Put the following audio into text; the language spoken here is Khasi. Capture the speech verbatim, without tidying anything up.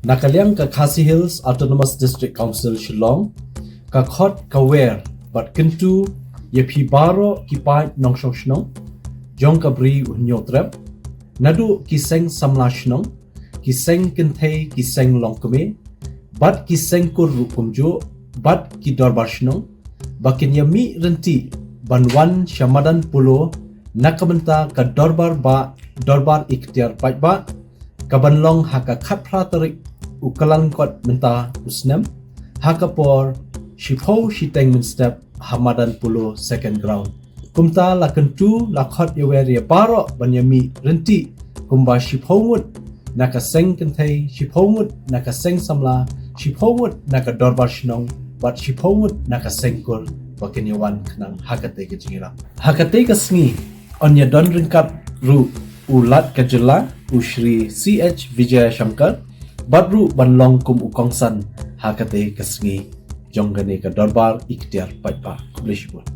Na ka liang ka Khasi Hills Autonomous District Council Shillong, ka khot ka wer bad kyntu ïa phi baroh ki paid nongshong shnong jong ka Bri U Hynñiewtrep, naduh ki seng samla shnong, ki seng kynthei, ki seng longkmie, bad ki seng kur ruh kumjuh, bad ki dorbar shnong, ba kin ïa mih ryntih ban wan sha madan Polo na ka bynta ka dorbar bah, dorbar ikhtiar paidbah, ka ban long ha ka khatphra tarik u Kyllalyngkot mynta u snem, ha ka por shiphew shiteng mynstep ha madan Polo second ground. Kumta la kyntu la khot ïa wer ïa baroh ban ïa mih ryntih kumba shiphew ngut na ka seng kynthei, shiphew ngut na ka seng samla, shiphew ngut na ka dorbar shnong, bad shiphew ngut na ka seng kur ba kin ïa wan khnang ha katei ka jingïarap. Ha katei ka sngi yn ïa don ryngkat ruh u Lat ka jylla u Shri C H Vijayashankar, bad ruh ban long kum u kongsan ha katei ka sngi jong kane ka dorbar ikhtiar paidbah. Khublei shibun.